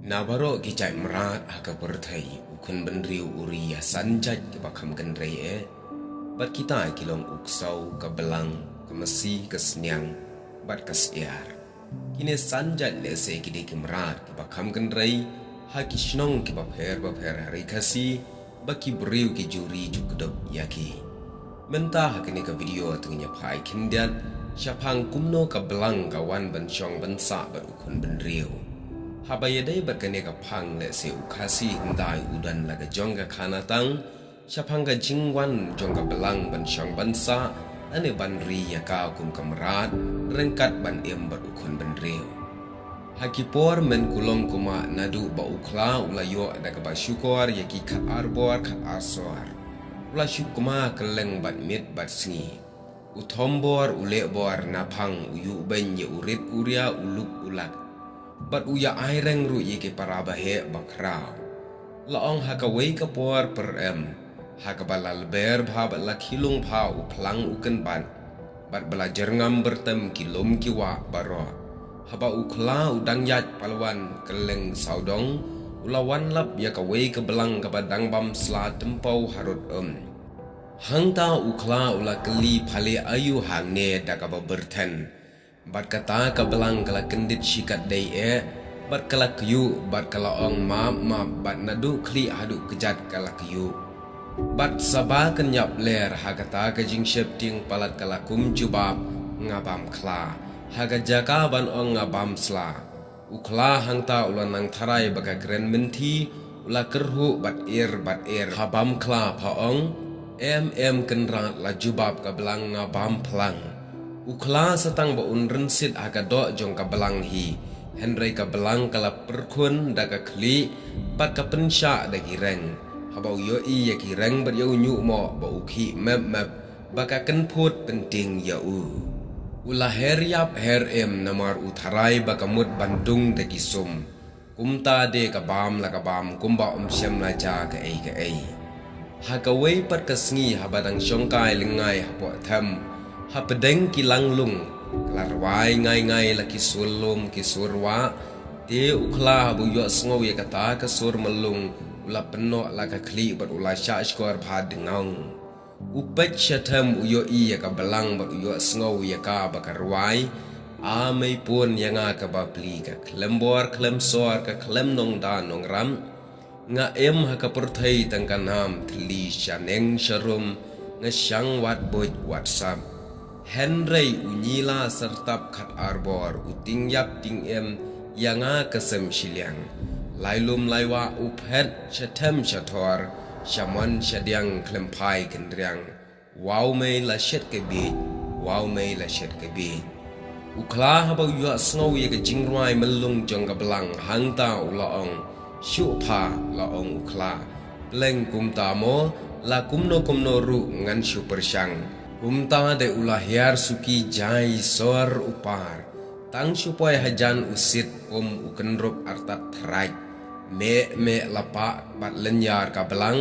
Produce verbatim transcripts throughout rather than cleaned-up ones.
Na baroh ki jait mrad ha ka pyrthei, u khun bynriew u ri ïa san jait kiba kham kynrei eh. Bad kita ki long u ksew, ka blang, ka masi, ka sniang, bad ka syiar. Kine san jait lehse ki dei ki mrad kiba kham kynrei ha ki shnong kiba pher bapher ha ri Khasi, ba ki briew ki ju ri ju kdup ïa ki. Mynta ha kane ka video to ngin ïa phai khyndiat shaphang kumno ka blang ka wan ban shong ban sah bad u khun bynriew. Haba ïadei bad kane ka phang, lehse u Khasi hyndai u don la ka jong ka khana tang shaphang ka jingwan jong ka blang ban shong ban sah, lane ban ri ïa ka kum ka mrad, ryngkat ban im bad u khun bynriew. Ha ki por mynkulong kumba naduh ba u khla u la ïoh da kaba shukor ïa ki khat ar bor khat ar sor, u la shu kma kylleng bad miet bad sngi. U thombor, u lehbor, naphang u ïuh beiñ ïa u rit u ria, u luk u lak. Bad u ïa ai reng ruh ïa ki para baheh bakhraw. La ong ha kawei ka por pyrem, ha kaba la lber bha bad la khilung bha u phlang u kynbat, bad ba la jyrngam byrtem ki lum ki wah baroh, haba u khla u dang ïaid palwan kylleng sawdong, u la wan lap ïa kawei ka blang kaba dang bam sla tympew harud um. Hangta u khla u la kylli phale aïu hangne da kaba byrthen. Bad kata ka blang ka la kyndit shikatdei eh, bad ka la kyiuh, bad ka la ong map map, bad naduh khlieh haduh kjat ka la kyiuh. Bad sa ba kynïap ler ha kata ka jingsheptieng palat ka la kum jubab, nga bam khla. Ha ka jaka ban ong nga bam sla, u khla hangta u la nang tharai ba ka kren mynthi, u la kyrhuh bad ir bad ir ha bam khla, pha ong, em em kynrad, la jubab ka blang, nga bam phlang. U khla sa tang ba un rynsied ha ka doh jong ka blang hi, hynrei ka blang ka la pyrkhun da ka khlieh bad ka pynshah da ki reng. Haba u ïohi ïa ki reng bad ïa u ñiuhmoh ba u khih mep mep, ba ka kynphut pyntieng ïa u, u la her ïap her im namar u tharai ba ka mut ban dung da ki sum. Kumta de ka bam la ka bam kumba um shem la jia kaei kaei. Ha kawei pat ka sngi haba dang shongkai lyngngai hapoh them, hapdeng ki langlung, ka la rwai ngai ngai la ki sur lum ki sur wah. Te u khla haba u ïohsngew ïa kata ka sur myllung, u la pynnoh la ka khlieh bad u la shah shkor bha dngong. U peit sha them, u ïohi ïa ka blang bad u ïohsngew ïa ka ba ka rwai, a mei pun ïa nga ka bapli, ka khlem bor khlem sor, ka khlem nongda nongran. Nga im ha ka pyrthei tang ka nam thylli, shaneng sharum, nga shang wat buit wat sap. Hynrei u ñi la syrtap khat ar bor, u ting ïap ting im ïa nga ka sem shiliang. Lai lum lai wah u phet, sha them sha thor, sha mon sha diang khlem phai kynriang. Waw mei la shet ka bieit, waw mei la shet ka bieit. U khla haba u ïohsngew ïa ka jingrwai myllung jong ka blang hangta u la ong, shuh pha, la ong u khla. Pleng kumta mo, la kumno kumno ruh ngan shu pyrshang. Kumta de u la hiar suki jai sor u par. Tang shu poi hajan u sit um u kynrup artat thraid. Meh meh la pah bad lynñiar ka blang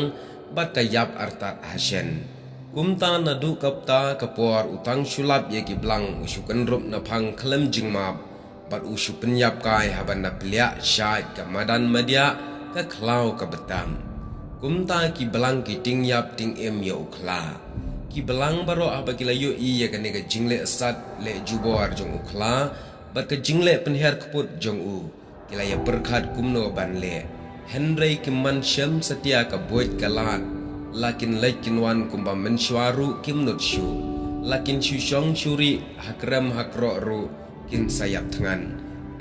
bad ka ïap artat hashen. Kumta naduh kata ka por u tang shu lap ïa ki blang, u shu kynrup naphang khlem jingmap, bad u shu pynïap kai haba na pliah shaid ka madan madiah, ka khlaw ka btam. Kumta ki blang ki ting ïap ting im ïa u khla. Ki blang baroh haba ki la ïohi ïa kane ka jingleh sat leh jubor jong u khla bad ka jingleh pynhiar kput jong u, ki la ïa pyrkhat kumno ban leh. Hynrei kim man shem satia ka buit ka lad. La kin leit kin wan kumba mynshuwa ruh kim nud shuh. La kin shu shong shu rieh ha krem ha kroh ruh kin sa ïap thngan.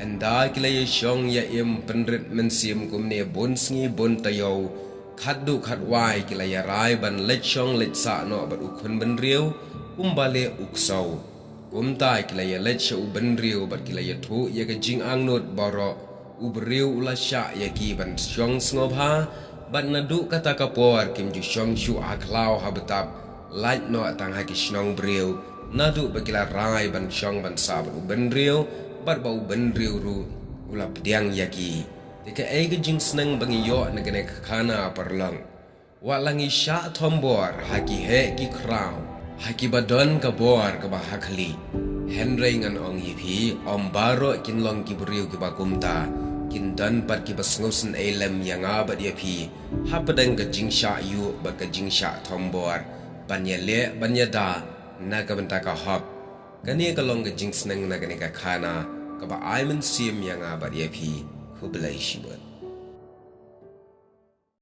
Ynda ki la ïa shong ïa im pynrit mynsiem kumne bun sngi bun taïew, khatduh khatwai ki la ïa rai ban leit shong leit sah noh bad u khun bynriew kumba leh u ksew. Kumta ki la ïa leit sha u bynriew bad ki la ïathuh ïa ka jingangnud baroh. U briew u la shah ïa ki ban shong sngewbha, bad naduh kata ka por kim ju shong shuh ha khlaw ha btap, lait noh tang ha ki shnong briew, naduh ba ki la rai ban shong ban sah bad u bynriew, bad ba u bynriew ruh u la pdiang ïa ki. Te kaei ka jingsneng ba ngi ïoh na kane ka khana, paralok? Wat la ngi shah thombor ha ki heh ki khraw, ha kiba don ka bor kaba ha khlieh. Hynrei ngan ong ïa phi, ym baroh kin long ki briew kiba kumta. kin don pat kiba sngewsynei lem ïa nga bad ïa phi hapdeng ka jingshah ïuh bad ka jingshah thombor, ban ïaleh ban ïada na ka bynta ka hok. Kane ka long ka jingsneng na kane ka khana kaba ai mynsiem ïa nga bad ïa phi. Khublei shibun.